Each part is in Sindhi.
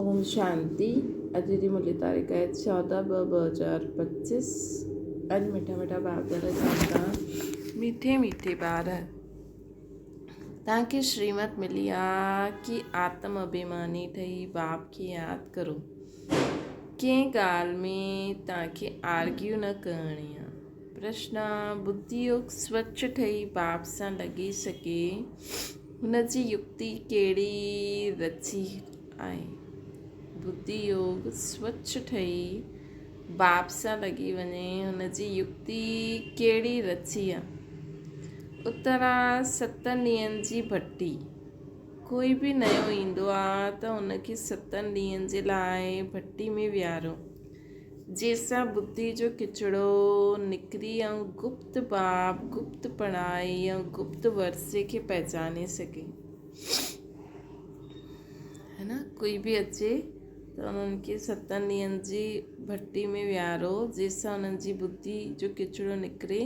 اوم شانتي اڄ جي ملي تاريخ آهي 14 ٻه 2025 اڄ مٺا مٺا بابدادا چون ٿا مٺي مٺي ٻار توهان کي شريمت ملي آ ڪي آتم اڀيماني ٺهي باپ کي ياد ڪرو ڪنهن ڳالهه ۾ توهان کي آرگيو نه ڪرڻي آ پرشن ٻڌي يوگ سوچ ٺهي باپ سان لڳي سگهي، هن جي يڪتي ڪهڙي رچي آهي؟ ٻڌي يوگ سوچ ٺهي باپ سان لڳي وڃي، هن جي يڪتي ڪهڙي رچي آهي؟ اترا ستن ڏينهن جي ڀٽي. ڪوئي به نيو ايندو آ ته ان کي ستن ڏينهن جي لاء ڀٽي ۾ ويهاريو. جنهن سان ٻڌي جو ڪچڙو نڪري ۽ گپت باب، گپت پڙهائي ۽ گپت ورثي کي پهچاني سگهي. هي نه ڪوئي به اچي ته انهن کي ستن ڏينهن جي ڀٽي ۾ ويهارو جنهن سان انهن جي ٻڌي جو ڪچڙو نڪري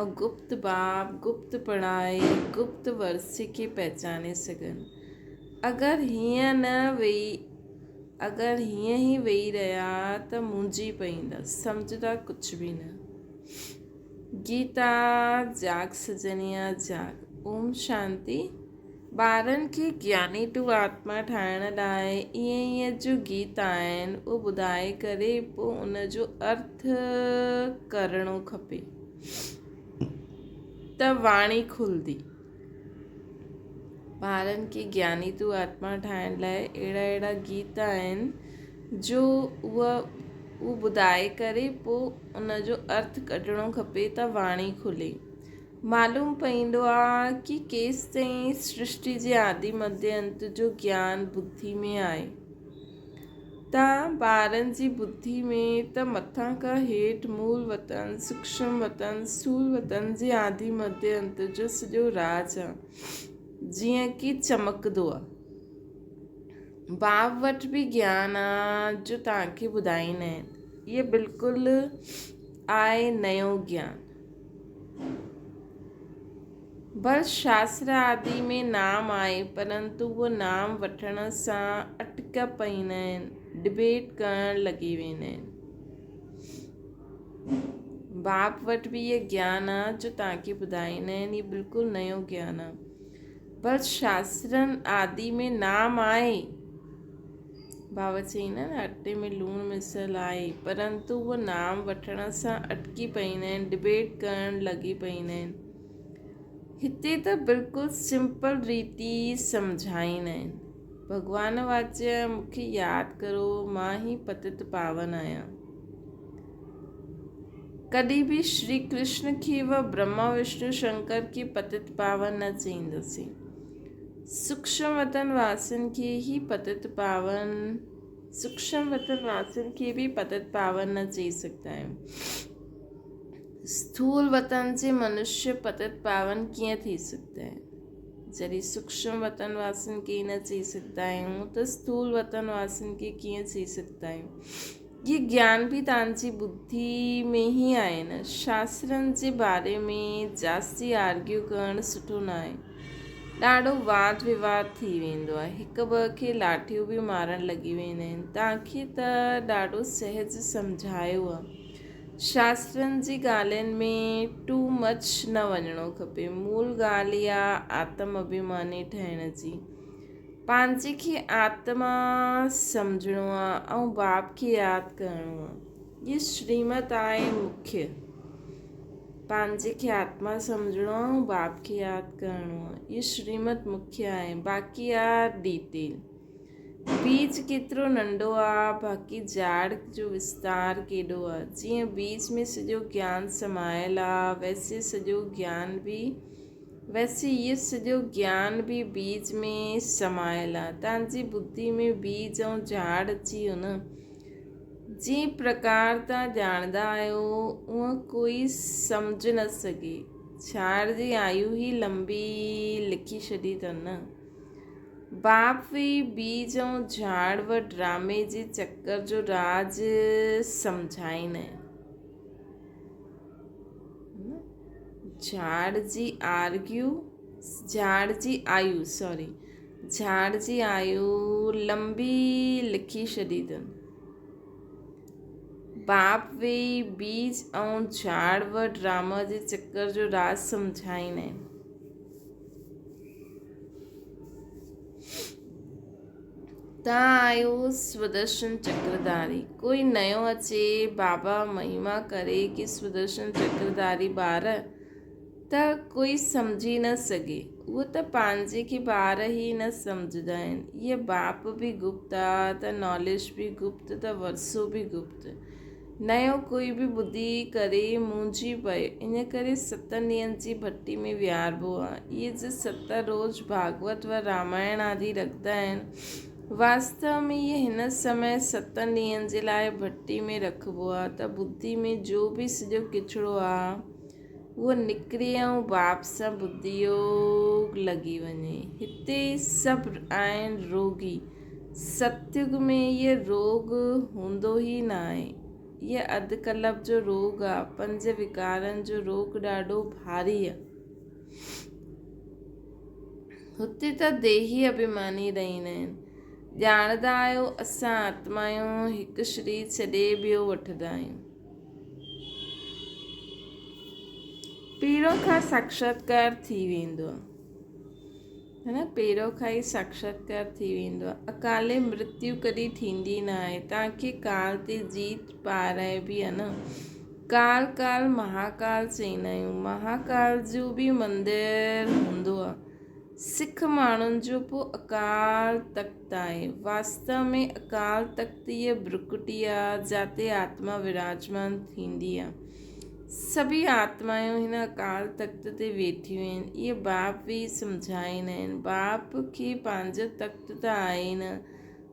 ۽ گپت باب، گپت پڙهائي، گپت ورثي کي پهچاني سگهن. اگر هيئن نه ويهي اگر هيئن ئي ويهي رهيا ته مونجهي پئيندا، سمجهندا ڪجهه به نه. گيتا، جاڳ سجنيا جاڳ. اوم شانتي. ٻارن کي گياني ٽو آتما ٺاهڻ لاء ايئن ايئن جو گيت آهن اهو ٻڌائي ڪري پوء ان جو ارٿ ڪرڻو کپي ته واڻي کلندي. ٻارن کي گياني تون آتما ٺاهڻ لاء اهڙا اهڙا گيت آهن جو اها اهو ٻڌائي ڪري پوء ان جو ارٿ ڪڍڻو کپي ته واڻي کلي. معلوم پئيندو آ ڪي ڪيستائين سرشٽي جي آدي مڌي انت جو گيان ٻڌي ۾ آهي. ته ٻارن جي ٻڌي ۾ ته مٿان کان هيٺ مول وطن، سوڪشم وطن، سول وطن جي آڌي مڌي انت جو سڄو راز آ، جيئن ڪي چمڪندو آ. باب وٽ به گيان آ جو توهان کي ٻڌائيندا آهن. اهي بلڪل آهي نيو گيان. بس شاستر آدي ۾ نام آهي پرنتو اهو نام وٺڻ سان اٽڪيا پئيندا آهن، ڊبيٽ ڪرڻ لڳي ويندا آهن. باپ وٽ به اهي گيان آ جو توهان کي ٻڌائيندا آهن، اهي بلڪل نيو گيان آ. بس شاسترن آدي ۾ نام آهي. بابا چئيندا آهن اٽي ۾ لوڻ مسيل آهي پرنتو اهو نام وٺڻ سان اٽڪي پئيندا آهن، ڊبيٽ ڪرڻ لڳي پئيندا آهن. هتي ته بلڪل سمپل ريتي سمجهائيندا آهن. ڀڳوان واچ مون کي ياد ڪرو مان ئي پتت پاون آهيان. ڪڏهن به شري ڪرشن کي و برهما وشنو شنڪر کي پتت پاون نه چئيندوسين. سوڪشم وطن واسين کي ئي پتت پاون سوڪشم وطن واسين کي به پتت پاون نه چئي سگهندا آهيون. اسٿول وطن جي منشيه پتت پاون ڪيئن ٿي سگهندا آهن؟ جڏهن سوڪشم وطن واسين کي ئي نه چئي سگهندا آهيون ته اسٿول وطن واسين کي ڪيئن چئي سگهندا آهيون؟ هي گيان به توهان جي ٻڌي ۾ ئي آهي نه. شاسترن جي باري ۾ جاستي آرگيو ڪرڻ سٺو نه آهي. ڏاڍو واد وواد ٿي ويندو آهي. هڪ ٻه کي لاٺيون به مارڻ لڳي ويندا آهن. توهان کي ته ڏاڍو سهج سمجهايو آهي. شاسترن جي ڳالهين ۾ ٽو مچ نه وڃڻو کپي. مول ڳالهه اها آتم اڀيماني ٺهڻ جي. پنهنجي کي آتما سمجهڻو آ ۽ باپ کي ياد ڪرڻو آ. هي شريمت آهي مکيه. پنهنجي کي آتما سمجهڻو آ ۽ باپ کي ياد ڪرڻو آ. هي شريمت مکيه آهي. باقي آ ڊيٽيل. بيج ڪيترو ننڍو آ، باقي جاڙ جو وستار ڪيڏو آ. جيئن بيج ۾ سڄو گيان سمايل آ، ويسي سڄو گيان به ويسي اهو سڄو گيان به بيج ۾ سمايل آ. تان جي ٻڌي ۾ بيج ۽ جاڙ اچي ويو نه. جنهن پرڪار تان ڄاڻندا آهيو، اونء ڪوئي سمجهه نه سگهي. جھاڙ جي آيو ئي لنبي لکي ڇڏي اٿن نه. باپ وي بيج ۽ جھاڙ و ڊرامي جي چڪر جو راز سمجھائين. جھاڙ جي آرگيو جھاڙ جي آيو سوري جھاڙ جي آيو لنبي لکي ڇڏي اٿن. باپ ويهي بيج ۽ جھاڙ و ڊراما جي چڪر جو راز سمجھائيندا آهن. تان آيو سودرشن چڪرڌاري. ڪوئي نيو اچي بابا مهما ڪري ڪي سودرشن چڪرڌاري ٻار ته ڪوئي سمجهي نه سگهي. اهو ته پنهنجي کي ٻار ئي نه سمجهندا آهن. هيء باپ به گپت آ ته ناليج به گپت ته ورثو به گپت. نيو ڪوئي به ٻڌي ڪري مونجهي پئي. ان ڪري ستن ڏينهن جي ڀٽي ۾ ويهاربو آ. اهي جي ست روز ڀاڳوت و رامائڻ آدي رکندا آهن. واستو ۾ اهي هن سمي ستن ڏينهن جي لاء ڀٽي ۾ رکبو آ ته ٻڌي ۾ جو به سڄو ڪچڙو آ اهو نڪري ۽ باپ سان ٻڌي يوگ لڳي وڃي. هتي سڀ آهن روڳي. ستيگ ۾ اهي روڳ هوندو ئي ناهي. اهي اڌ ڪلپ جو روڳ آ. پنج وڪارن جو روڳ ڏاڍو ڀاري آ. هتي ته ديهي اڀيماني رهندا آهن. ڄاڻندا آهيو اسان آتما آهيون، هڪ شرير ڇڏي ٻيو وٺندا آهيون. پهريون کان ساڪشاتڪار ٿي ويندو آهي هي نه پهريون کان ئي ساڪشاتڪار ٿي ويندو آهي اڪالي مرتيو ڪڏهن ٿيندي نه آهي توهان کي ڪال تي جيت پارائبي آهي نه ڪال ڪال مهاڪال چئيندا آهيون مهاڪال جو به مندر هوندو آهي سک ماڻهن جو پوء اڪال تخت آهي. واستو ۾ اڪال تخت هيء برڪٽي آ، جاتي آتما وراجمان ٿيندي آ. سڀيئي آتمايون هن اڪال تخت تي ويٺيون آهن. اهي باپ ويهي سمجهائيندا آهن. باپ کي پنهنجو تخت ته آهي ئي نه.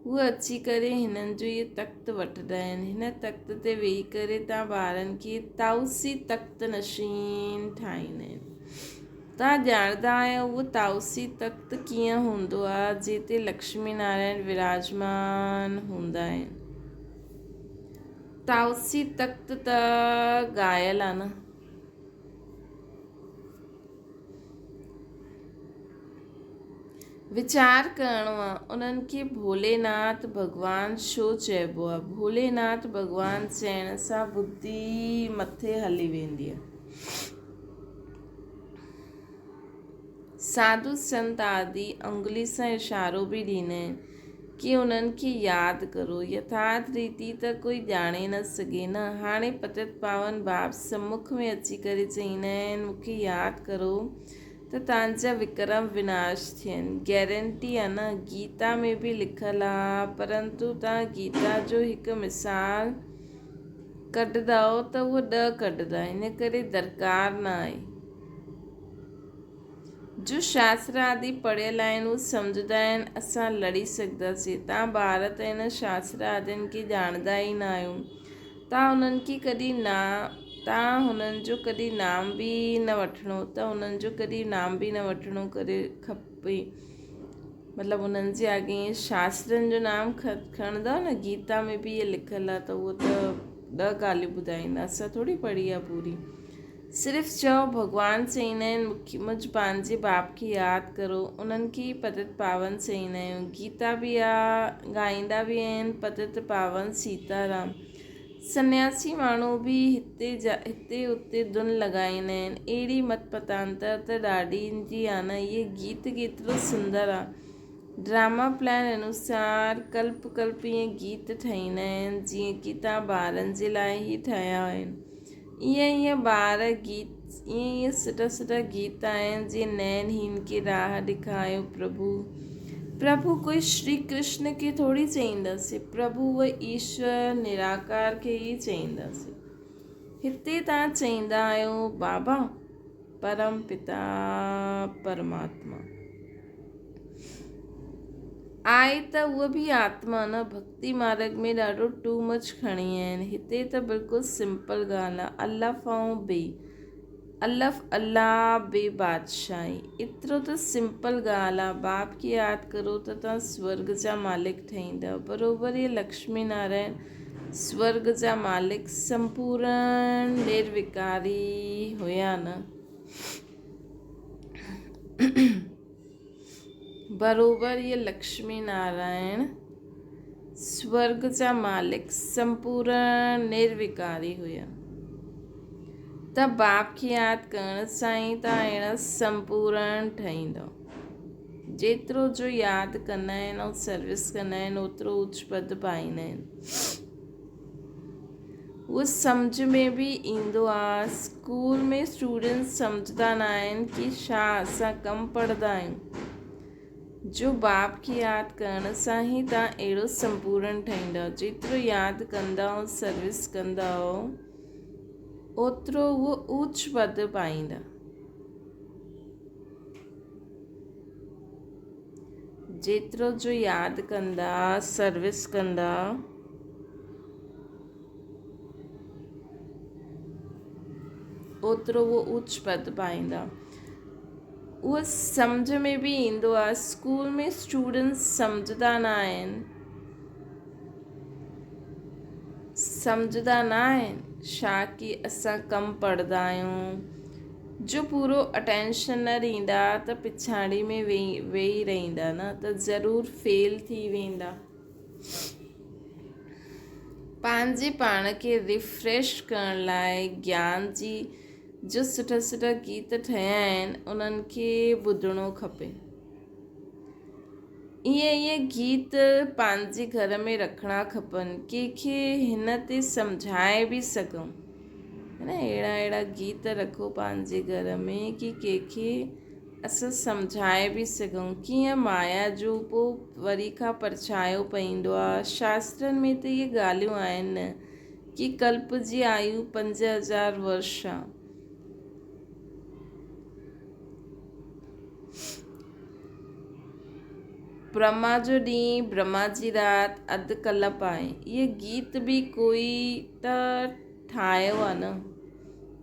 هو اچي ڪري هنن جو اهو تخت وٺندا آهن. هن تخت تي ويهي ڪري تان ٻارن کي طائوسي تخت نشين ٺاهيندا آهن. تان ڄاڻندا آهيو اهو طائوسي تخت ڪيئن هوندو آهي جنهن تي لڪشمي نارائڻ وراجمان هوندا آهن. طائوسي تخت ته ڳايل آهي نه. ويچار ڪرڻو آ انهن کي ڀوليناٿ ڀڳوان ڇو چئبو آ؟ ڀوليناٿ ڀڳوان چئڻ سان ٻڌي مٿي هلي ويندي آ. ساڌو سنت آدي انگلي سان اشارو به ڏيندا آهن ڪي انهن کي ياد ڪرو. يٿارٿ ريتي ته ڪوئي ڄاڻي نه سگهي نه. هاڻي پتت پاون باپ سمک ۾ اچي ڪري چئيندا آهن مون کي ياد ڪرو. ته توهان جا وڪرم وناش ٿين. گيرنٽي آ نه. گيتا ۾ به لکيل آ. پرنتو توهان گيتا جو هڪ مثال ڪڍندؤ ته اهو ڏهه ڪڍندا. ان ڪري درڪار نه آهي. جو شاستر آدي پڙهيل آهن اهي سمجهندا آهن اسان لڙي سگهنداسين. توهان ٻار ته هن شاستر آدين کي ڄاڻندا ئي نه آهيو. تان انهن کي ڪڏهن نا تان هنن جو ڪڏهن نام به نه وٺڻو ته انهن جو ڪڏهن نام به نه وٺڻو ڪري کپي مطلب انهن جي اڳي ائين شاسترن جو نام کڻندا نه گيتا ۾ به اهي لکيل آهي ته اهو ته ڏهه ڳالهيون ٻڌائيندا اسان ٿوري پڙهي آهي پوري صرف چئو ڀڳوان چئيندا آهن مون مجھ پنهنجي باپ کي ياد ڪرو انهن کي ئي پتت پاون چئيندا آهيون گيتا به آ ڳائيندا به آهن پتت پاون سيتا رام سنياسي ماڻهو به هتي جا هتي اتي ڌن لڳائيندا آهن اهڙي مت پتانتر ته ڏاڍي جي آ نه اهي گيت ڪيترو سندر آ ڊراما پلان انوسار ڪلپ ڪلپ ائين گيت ٺهيندا آهن جيئن ڪي تان ٻارن جي لاء ئي ٺهيا آهن ايئن ايئن ٻار گيت ايئن ايئن سٺا سٺا گيت آهن جيئن نين هين کي راهه ڏيکايو پرڀو پرڀو ڪوئي شري ڪرشن کي ٿوري چئينداسين پرڀو اهو ايشور نراڪار کي ئي چئينداسين هتي تان چئيندا آهيو بابا پرم پتا پرماتما آهي ته اها به آتما نه ڀڪتي مارگ ۾ ڏاڍو ٽو مچ کڻي آيا آهن هتي ته بلڪل سمپل ڳالهه آهي الف ۽ بي الف الله بي بادشاهي ايترو ته سمپل ڳالهه آهي باپ کي ياد ڪرو ته توهان سورگ جا مالڪ ٺهيندا بروبر هي لڪشمي نارائڻ سورگ جا مالڪ سمپورن نروڪاري هيا نه. بروبر اهي لڪشمي نارائڻ سورڳ جا مالڪ سمپورڻ نروڪاري هيا. ته باپ کي ياد ڪرڻ سان ئي توهان اهڙا سمپورڻ ٺهيندؤ. جيترو جو ياد ڪندا آهن ۽ سروس ڪندا آهن اوترو اوچ پد پائيندا آهن. اهو سمجهه ۾ به ايندو آ اسڪول ۾ اسٽوڊنٽس سمجهندا نه آهن ڪي ڇا اسان ڪم پڙهندا آهيون جو باپ کي ياد ڪرڻ سان ئي تان اهڙو سمپورن ٺهيندا جيترو ياد ڪندا سروس ڪندا اوترو اهو اوچ پد پائيندا. جيترو جو ياد ڪندا سروس ڪندا. اوترو اهو اوچ پد پائيندا. اهو سمجهه ۾ به ايندو آهي اسڪول ۾ اسٽوڊنٽس سمجهندا نه آهن سمجهندا نه آهن ڇا ڪي اسان ڪم پڙهندا آهيون جو پورو اٽينشن نه ڏيندا ته پڇاڙي ۾ ويهي رهندا نه ته ضرور فيل ٿي ويندا. پنهنجي پاڻ کي ريفريش ڪرڻ لاء گيان جي جو سٺا سٺا گيت ٺهيا آهن انهن کي ٻڌڻو کپي. ائين ائين گيت پنهنجي گهر ۾ رکڻا کپن ڪنهن کي هن تي سمجهائي به سگهون نه اهڙا اهڙا گيت رکو پنهنجي گهر ۾ ڪي ڪنهن کي اسان سمجهائي به سگهون ڪيئن مايا جو پو وري کان پرڇايو پئيندو آ. شاسترن ۾ ته اهي ڳالهيون آهن نه ڪي ڪلپ جي آيو 5000 ورش آ. برهما جو ڏينهن برهما جي رات اڌ ڪلپ آهي. اهي گيت به ڪوئي ته ٺاهيو آ نه.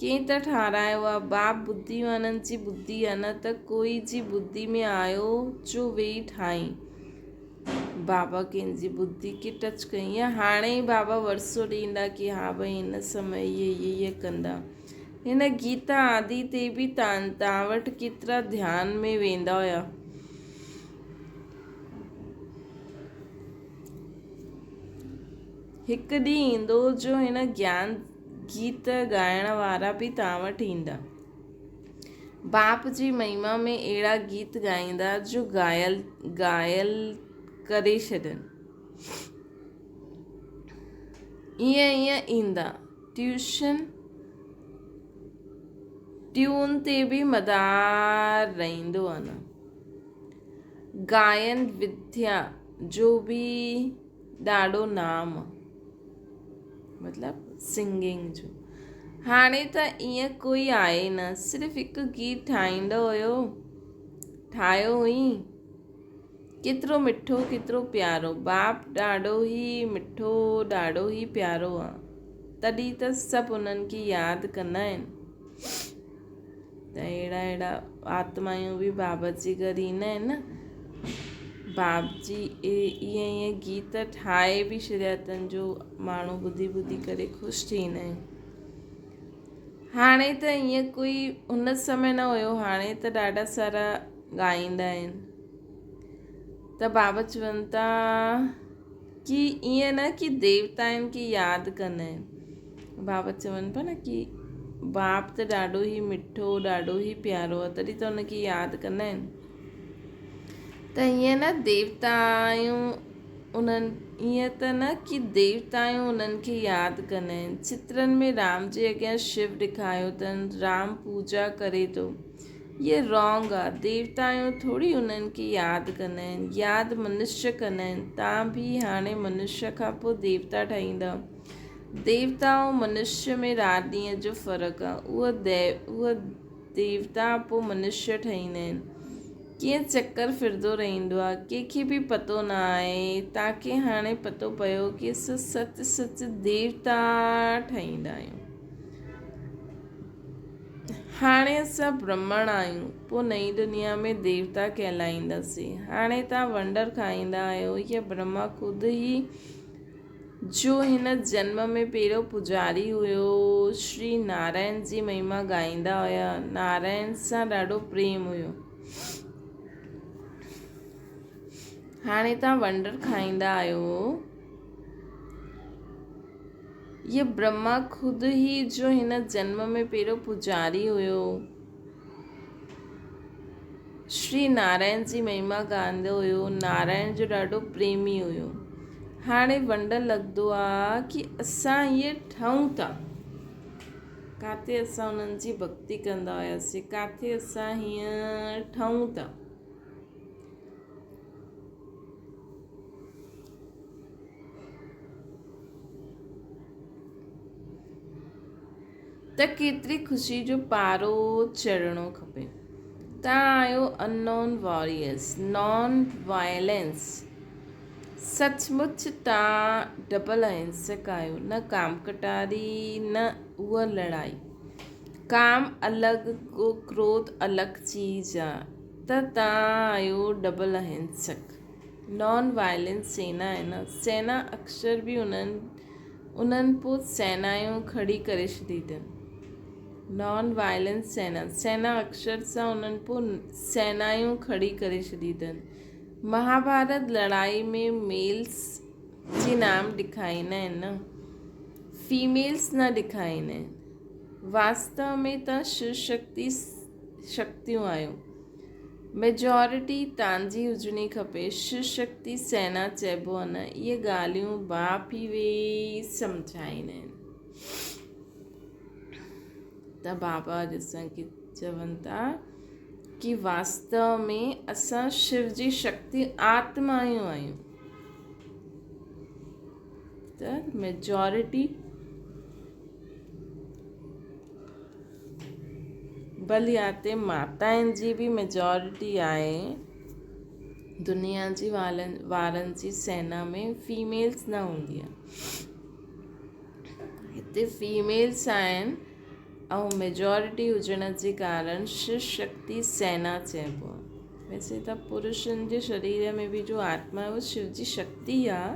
ڪنهن ته ٺارايو آ. باپ ٻڌي وارن جي ٻڌي آ نه ته ڪوئي جي ٻڌي ۾ آيو جو ويهي ٺاهين. بابا ڪنهن جي ٻڌي کي ٽچ ڪئي يا هاڻي ئي بابا ورثو ڏيندا ڪي ها ڀئي هن سمي اهي اهي اهي ڪندا. هن گيتا آدي تي به تان وٽ ڪيترا ڌيان ۾ ويندا هيا. هڪ ڏينهن ايندو جو هن گيان گيت ڳائڻ وارا به توهان وٽ ايندا. باپ جي مهما ۾ اهڙا گيت ڳائيندا جو گايل گايل ڪري ڇڏن. ائين ائين ايندا. ٽيوشن ٽيون تي به مدار رهندو آ نه. گائن وديا جو به ڏاڍو نام مطلب سنگنگ جو هاڻي ته ائين ڪوئي آهي نه صرف هڪ گيت ٺاهيندو هيو ٺاهيو هئي ڪيترو مٺو ڪيترو پيارو باپ ڏاڍو ئي مٺو ڏاڍو ئي پيارو آ تڏهن ته سڀ انهن کي ياد ڪندا آهن ته اهڙا اهڙا آتمايون به بابا جي گهر ايندا آهن نه باب جي ائين ائين گيت ٺاهي به ڇڏيا اٿن جو ماڻهو ٻڌي ٻڌي ڪري خوش ٿيندا آهن هاڻي ته ائين ڪوئي ان سمي نه هيو هاڻي ته ڏاڍا سارا ڳائيندا آهن ته بابا چون ٿا ڪي ائين نه ڪي ديوتائن کي ياد ڪندا آهن بابا چون پيا نه ڪي باپ ته ڏاڍو ئي مٺو ڏاڍو ئي پيارو آهي تڏهن ته ان کي ياد ڪندا آهن ته ائين نه ديوتائون انهن ائين ته نه ڪي ديوتائون انهن کي ياد ڪندا آهن چترن ۾ رام جي اڳيان شو ڏيکاريو اٿن رام پوڄا ڪري ٿو اهي رانگ آ ديوتائون ٿوري انهن کي ياد ڪندا آهن ياد منشيه ڪندا آهن تان به هاڻي منشيه کان پوء ديوتا ٺهيندا ديوتا ۽ منشيه ۾ رات ڏينهن جو فرق آ اهي ديوتا پوء منشيه ٺهيندا آهن ڪيئن چڪر ڦرندو رهندو آ ڪنهن کي به پتو نه آهي تان کي هاڻي پتو پيو ڪي اسان سچ سچ ديوتا ٺهيندا آهيون. هاڻي اسان برهمڻ آهيون، پوء نئين دنيا ۾ ديوتا ڪهلائينداسين. هاڻي توهان ونڊر کائيندا آهيو، هيء برهما خود ئي جو هن جنم ۾ پهريون پوڄاري هيو، شري نارائڻ جي مهما ڳائيندا هيا، نارائڻ سان ڏاڍو پريم هيو. هاڻي توهان ونڊر کائيندا آهيو. هيء برهما خود ئي جو هن جنم ۾ پهريون پوڄاري هيو. شري نارائڻ جي مهما ڳائيندو هيو. نارائڻ جو ڏاڍو پريمي هيو. هاڻي ونڊر لڳندو آ ڪي اسان هيء ٺهون ٿا. ڪاٿي اسان انهن جي ڀڳتي ڪندا هياسين، ڪاٿي اسان هيئن ٺهون ٿا. ته ڪيتري خوشي جو پارو چڙهڻو کپي. تان آيو انون واريئرس، نان وائلينس. سچ مچ تان ڊبل اهنسڪ آهيو، نه ڪامڪٽاري نه اها لڙائي. ڪام الڳ ڪو ڪروڌ الڳ چيز آ، ته تان آهيو ڊبل اهنسڪ. نان وائلينس سينا آهي نه، سينا اڪثر به انهن انهن پوء سينايون کڙي ڪري ڇڏي اٿن. نان وائلينس سينا، سينا اڪثر سان انهن پوء سينايون کڙي ڪري ڇڏي اٿن. مهاڀارت لڙائي ۾ ميلس جي نام ڏکائيندا آهن نه، فيميلس نه ڏکائيندا آهن. واستو ۾ ته شو شڪتي شڪتيون آهيو. ميجارٽي تانجي هجڻي کپي. شو شڪتي سينا چئبو آهي نه. اهي ڳالهيون باپ ئي ويهي سمجهائيندا آهن. ته بابا اڄ اسان کي چون ٿا ڪي واستو ۾ اسان شو جي شڪتي آتمايون آهيون. ته ميجارٽي ڀلي هتي ماتائن جي به ميجارٽي آهي دنيا جي وارن جي سينا ۾ فيميلز نه هوندي آهي هتي فيميلز آهن ۽ ميجارٽي هجڻ جي ڪارڻ شو شڪتي سينا چئبو آهي ويسي ته پرشن جي شرير ۾ به جو آتما آهي اهو شو جي شڪتي آهي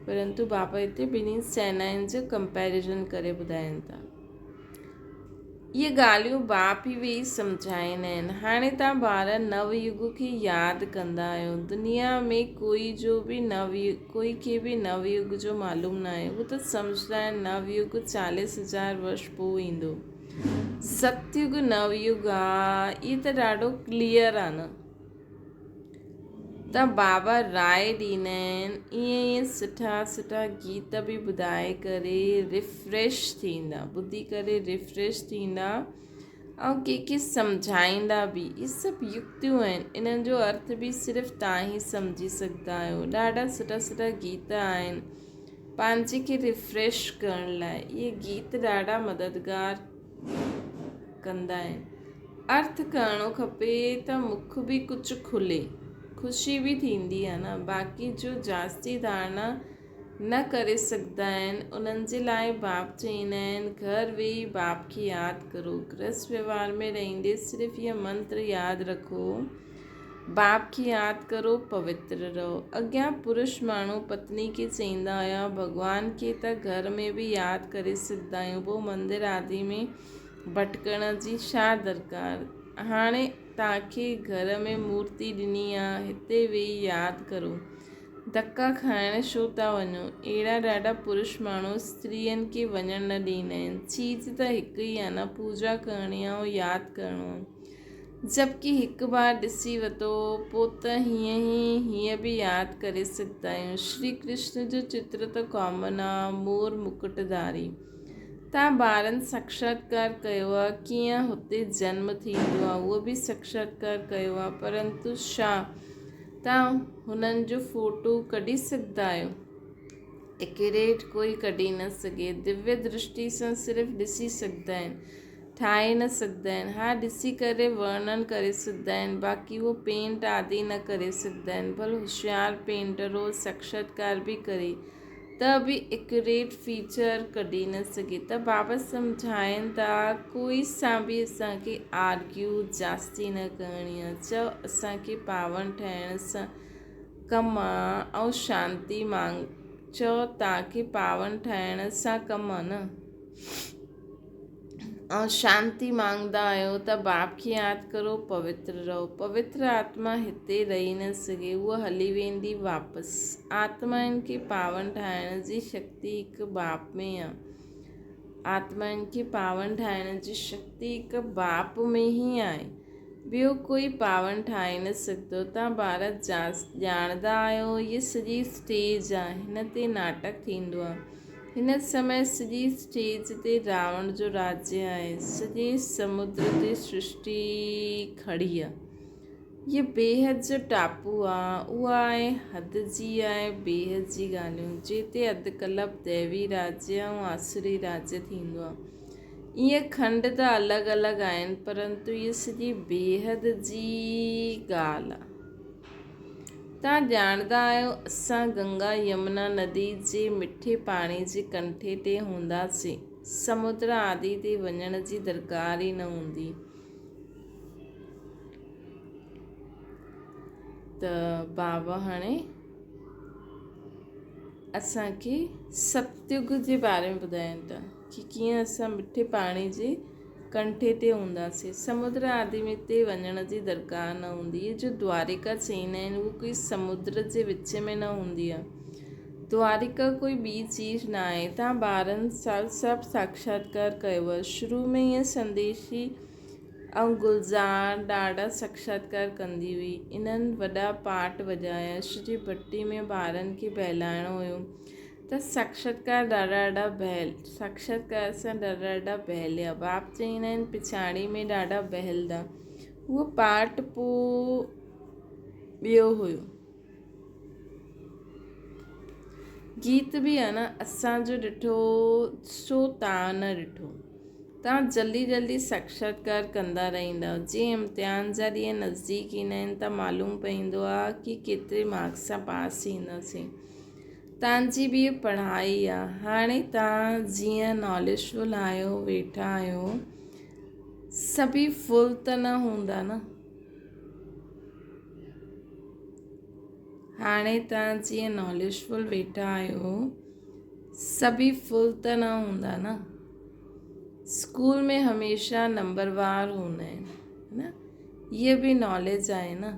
پرنتو بابا هتي ٻنهي سينائن جو ڪمپيريزن ڪري ٻڌائين ٿا. اهي ڳالهيون باپ ئي ويهي سمجهائيندا آهن. هاڻي توهان ٻار نو يگ کي ياد ڪندا آهيو. دنيا ۾ ڪوئي جو به نو ڪوئي کي به نو يگ جو معلوم ناهي. هو ته سمجهندا آهن نو يگ چاليس هزار ورش پوء ايندو. ست يگ نو يگ آ اهي ته ڏاڍو ڪليئر آ نه. ته بابا راء ڏيندا آهن ائين ائين سٺا سٺا گيت به ٻڌائي ڪري ريفريش ٿيندا ٻڌي ڪري ريفريش ٿيندا ۽ ڪنهن کي سمجهائيندا به اهي سڀ يڪتيون آهن انهن جو ارٿ به صرف توهان ئي سمجهي سگهندا آهيو ڏاڍا سٺا سٺا گيت آهن پنهنجي کي ريفريش ڪرڻ لاء اهي گيت ڏاڍا مددگار ڪندا آهن. ارٿ ڪرڻو کپي ته مک به ڪجهه کلي، خوشي به ٿيندي آهي نه. باقي جو جاستي ڌارڻا نه ڪري سگهندا آهن، انهن جي لاء باپ چئيندا آهن، گهر ويهي باپ کي ياد ڪرو. گرهست وهنوار ۾ رهندي صرف هيء منتر ياد رکو، باپ کي ياد ڪرو، پوتر رهو. اڳيان پرش ماڻهو پتني کي چئيندا هيا، ڀڳوان کي ته گهر ۾ به ياد ڪري سگهندا آهيون، پوء مندر آدي ۾ ڀٽڪڻ جي ڇا درڪار؟ هاڻي توهان کي گهر ۾ مورتي ڏني آ، هتي ويهي ياد ڪرو. ڌڪا کائڻ ڇو ٿا وڃو؟ اهڙا ڏاڍا پرش ماڻهو استرين کي وڃڻ نه ڏيندا آهن. چيز ته هڪ ئي آ نه، پوڄا ڪرڻي آ ۽ ياد ڪرڻو آ. جبڪه هڪ بار ڏسي وتو پوء ته هيئن ئي هيئن به ياد ڪري سگهندا آهيون. شري ڪرشن جو چتر ته ڪامن آ، مور مڪٽ ڌاري. تان ٻارن ساڪشاتڪار ڪيو آ، ڪيئن هتي جنم ٿيندو آ، اهو به ساڪشاتڪار ڪيو آ، پرنتو ڇا تان هنن جو فوٽو ڪڍي سگهندا آهيو؟ ايڪيوريٽ ڪوئي ڪڍي نه سگهي. دويه درشٽي سان صرف ڏسي سگهندا آهن. ٺاهي نه سگهندا آهن. ها ڏسي ڪري ورڻن ڪري سگهندا آهن باقي هو پينٽ آدي نه ڪري سگهندا آهن. ڀل هوشيار پينٽر هو ساڪشاتڪار به ڪري ته به ايڪيوريٽ فيچر ڪڍي نه سگهي ته بابا سمجهائين ٿا ڪوئي سان به اسان کي آرگيو جاستي نه ڪرڻي آهي چئو اسان کي پاون ٺاهڻ سان ڪم آ ۽ شانتي مانگ چئو توهان کي پاون ٺاهڻ سان ڪم آ نه. ۽ شانتي مانگدا آهيو ته باپ کي ياد ڪرو پوتر رهو. پوتر آتما هتي رهي نه سگهي، هوء هلي ويندي واپس. آتمائن کي پاون ٺاهڻ جي شڪتي هڪ باپ ۾ آ. آتمائن کي پاون ٺاهڻ جي شڪتي هڪ باپ ۾ ئي آهي. ٻيو ڪوئي پاون ٺاهي نه سگهندو. توهان ٻار ڄاڻندا آهيو هيء سڄي اسٽيج آ، هن تي ناٽڪ ٿيندو آ. هن سمي سڄي اسٽيج تي راوڻ جو راجيه آهي. سڄي سمنڊ تي سرشٽي کڙي آ. هيء بيحد جو ٽاپو آ. اها آهي حد جي آهي بيحد جي ڳالهيون، جنهن تي اڌ ڪلپ ديوي راجيه ۽ آسوري راجيه ٿيندو آ. ايئن کنڊ ته الڳ الڳ آهن، پرنتو هيء سڄي بيحد جي ڳالهه آ. توهان ڄاڻندا آهيو اسان گنگا يمنا ندي جي مٺي پاڻي جي ڪنٺي تي هونداسين. سمنڊ آدي تي وڃڻ جي درڪار ئي نه هوندي. ته بابا هاڻي اسان کي ستيگ جي باري ۾ ٻڌائين ٿا. ڪي ڪيئن اسان مٺي پاڻي جي ڪنٺي تي هونداسين. سمنڊ آدي ۾ تي وڃڻ جي درڪار نه هوندي. هي جو دوارڪا چئيندا آهن اهو ڪوئي سمنڊ جي وچ ۾ نه هوندي آهي. دوارڪا ڪوئي ٻي چيز نه آهي. تان ٻارن سال سڀ ساکشاتڪار ڪيو آهي. شروع ۾ ائين سنديشي ۽ گلزار ڏاڍا ساکشاتڪار ڪندي هئي. انهن وڏا پاٽ وڄايا. سڄي ڀٽي ۾ ٻارن کي بهلائڻو هيو. ته ساکشاتڪار ڏاڍا ڏاڍا بهل ساکشاتڪار سان ڏاڍا ڏاڍا بهليا. باپ چئيندا آهن پڇاڙي ۾ ڏاڍا بهلدا. اهو پاٽ پوء ٻيو هيو. گيت به آهي نه اسان جو ڏٺو سو تان نه ڏٺو. تان جلدي جلدي ساکشاتڪار ڪندا رهندا. جيئن امتحان جا ڏينهن نزديڪ ايندا آهن ته معلوم پوندو آهي ڪي ڪيتري مارڪس سان پاس ٿينداسين. تان جي به پڙهائي آ. هاڻي تان جيئن ناليج فل آهيو ويٺا آهيو سڀئي فل ته نه هوندا نه. هاڻي تان جيئن ناليج فل ويٺا آهيو سڀئي فل ته نه هوندا نه. اسڪول ۾ هميشه نمبر وار هوندا آهن نه. هيء به ناليج آهي نه.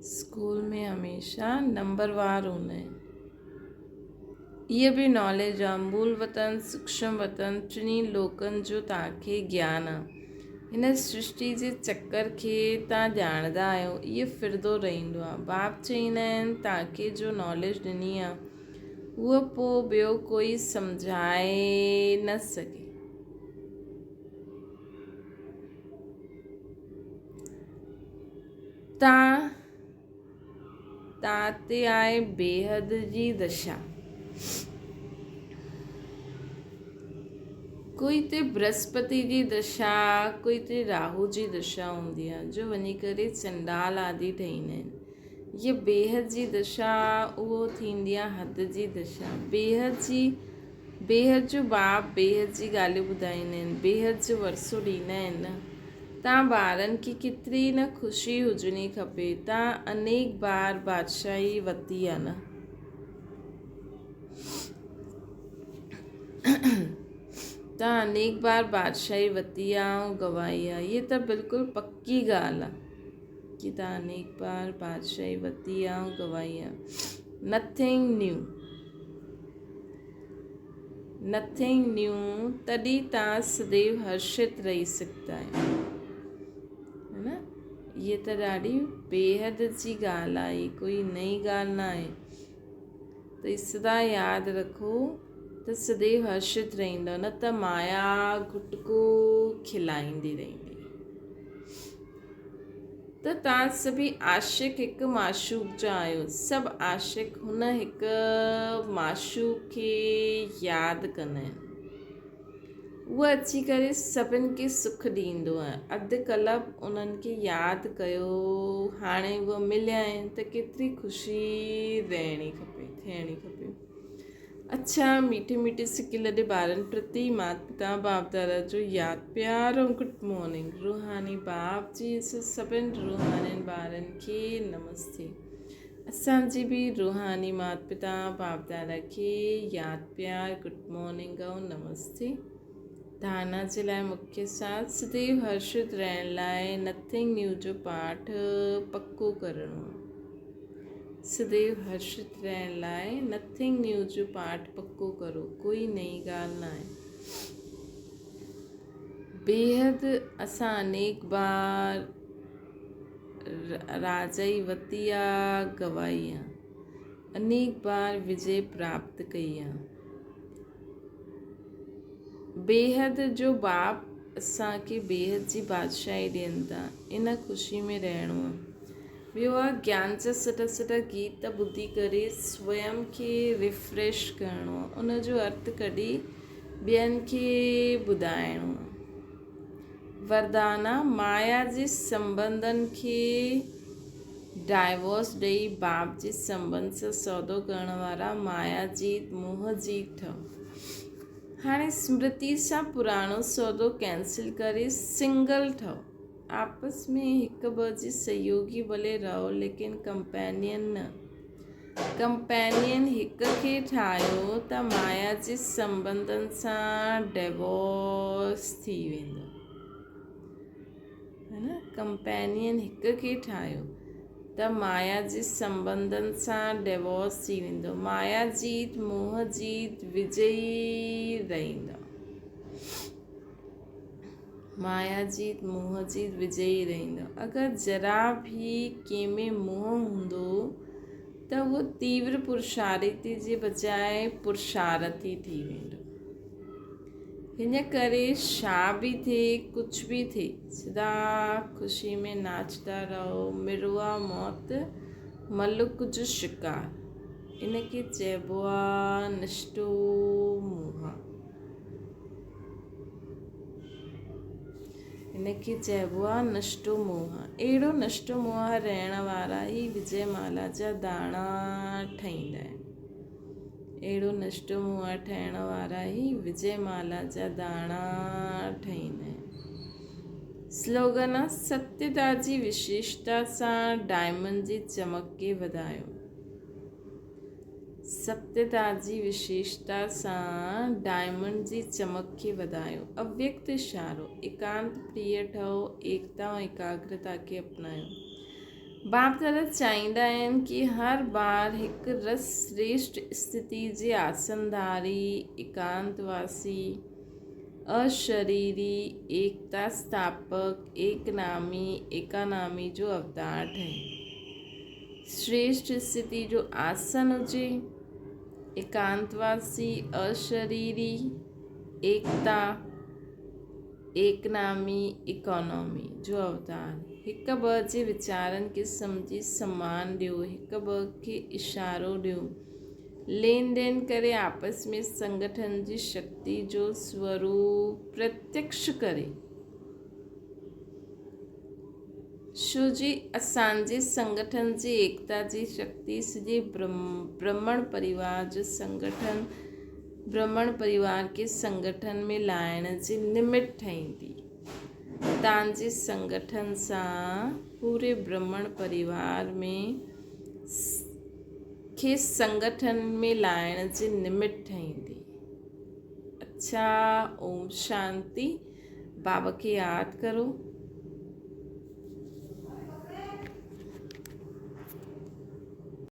اسڪول ۾ هميشه نمبر وار هوندا آهن. اها به ناليج آ. مول وطن، سوڪشم وطن، ٽنهي لوڪن جو توهان کي گيان آ. هن سرشٽي جي چڪر کي توهان ڄاڻندا آهيو. اهو ڦرندو رهندو آ. باپ چئيندا آهن توهان کي جو ناليج ڏني آ، اهو پوء ٻيو ڪوئي سمجهائي نه سگهي. تان تان تي آهي بيحد جي دشا. ڪوئي تي برهسپتي جي دشا، ڪوئي تي راهو جي دشا هوندي آهي، جو وڃي ڪري چنڊال آدي ٺهيندا آهن. هيء بيحد جي دشا اهو ٿيندي آهي حد جي دشا. بيحد جي بيحد جو باپ بيحد جي ڳالهيون ٻڌائيندا آهن، بيحد جو ورثو ڏيندا آهن نه. تان ٻارن کي ڪيتري نه خوشي هجڻي کپي، تان انيڪ بار بادشاهي وتي آ نه. تان انيڪ بار بادشاهي وتي آ ۽ گوائي آ. هيء ته بلڪل پڪي ڳالهه آ ڪي تان انيڪ بار بادشاهي وتي آ ۽ گوائي آ. نٿنگ نيو. Nothing new تڏهن تان سديو هرشت رهي سگهندا آهيو هي نه هيء ته ڏاڍي بيحد جي ڳالهه آهي ڪوئي نئين ڳالهه نه آهي ته سدا ياد رکو ته سديو هرشت رهندو نه ته مايا گهٽڪو کلائيندي رهندي. ته توهان سڀئي عاشق هڪ معشوق جا آهيو. سڀ عاشق هن هڪ معشوق کي ياد ڪندا آهن. اهو اچي ڪري سڀن کي سک ڏيندو آهي. اڌ ڪلب انهن کي ياد ڪيو هاڻي اهي مليا آهن ته ڪيتري خوشي رهڻي کپي ٿيڻي کپي. اڇا ميٺي ميٺي سڪي لڏي ٻارن پرتي مات پتا باپ دادا جو ياد پيار ۽ گڊ مارننگ روحاني باپ جي سڀن روحانين ٻارن کي نمستي اسان جي به روحاني مات پتا باپ دادا کي ياد پيار گڊ مارننگ ۽ نمستي. ڌارڻا جي لاء مکيه ساٿ سديو هرشت رهڻ لاء نٿنگ نيو جو پاٺ پڪو ڪرڻو آهي. سديو هرشت رهڻ لاء نٿنگ نيو جو پاٺ پڪو ڪرو، ڪوئي نئين ڳالهه ناهي. بيحد اسان انيڪ بار راجائي وتي آ گوائي آ، انيڪ بار وجي پراپت ڪئي آ. بيحد جو باپ اسان کي بيحد جي بادشاهي ڏين ٿا، ان خوشي ۾ رهڻو آ. ٻيو آ گيان جا سٺا سٺا گيت ٻڌي ڪري سويم کي ريفريش ڪرڻو آ، ان جو ارٿ ڪڍي ٻين کي ٻڌائڻو آ. وردان آ مايا جي سنٻنڌن کي ڊائيورس ڏئي باپ جي سنٻنڌ سان سودو ڪرڻ وارا مايا جيت موهه جيت ٺهو. هاڻي سمرتي سان پراڻو سودو ڪينسل ڪري سنگل ٺهو. آپس ۾ هڪ ٻه جي سهيوگي ڀلي رهو ليڪن ڪمپينين نه. ڪمپينين هڪ کي ٺاهيو ته مايا جي سنٻنڌن سان ڊيورس ٿي ويندو. ها نه ڪمپينين هڪ کي ٺاهيو ته مايا جي سنٻنڌن سان ڊيورس ٿي ويندو. مايا جيت موهه جيت وجئي رهندو. مايا جيت موهه جيت وجئي رهندو. اگر ذرا به ڪنهن ۾ موهه هوندو ته اهو تيور پرشارتي جي بجاء پرشارتي ٿي ويندو. هن ڪري ڇا به ٿئي ڪجهه به ٿئي سدا خوشي ۾ ناچندا رهو. مروا موت ملڪ جو شڪار ان کي چئبو آ نشٽو موها. ان کي چئبو آ نشٽو موها. اهڙو نشٽو موها رهڻ وارا ئي وجي مالا جا داڻا ٺهيندا آهن. اهڙو نشٽو موها ٺهڻ وارا ئي وجي مالا جا داڻا ٺهيندا آهن. سلوگن آ ستيتا جي وشيشتا سان ڊائمنڊ جي چمڪ کي وڌايو. ستيتا جي وشيشتا سان ڊائمنڊ جي چمڪ کي وڌايو. اويڪت اشارو، ايڪانت پريه ٺهو، ايڪتا ۽ ايڪاگرتا کي اپنايو. باپ دادا چاهيندا آهن ڪي هر ٻار هڪ رس شريشٺ اسٿتي جي آسنڌاري، ايڪانت واسي، اشريري، ايڪتا اسٿاپڪ، ايڪ نامي، ايڪانامي جو اوتار ٺهي. شريشٺ اسٿتي جو آسن هجي، ايڪانتواسي، اشريري، ايڪتا، ايڪنامي، Economy، جو اوتار. هڪ ٻه جي ويچارن کي سمجهي سمان ڏيو، هڪ ٻه کي اشارو ڏيو. لين دين ڪري آپس ۾ سنگٺن جي شڪتي جو سوروپ پرتيڪش ڪري. شو جي اسان جي سنگٺن جي ايڪتا جي شڪتي سڄي برهمڻ پريوار جو سنگٺن برهمڻ پريوار کي سنگٺن ۾ لائڻ جي نمت ٺهيندي. تان جي سنگٺن سان پوري برهمڻ پريوار ۾ کي سنگٺن ۾ لائڻ جي نمت ٺهيندي. اڇا اوم شانتي بابا کي ياد ڪرو.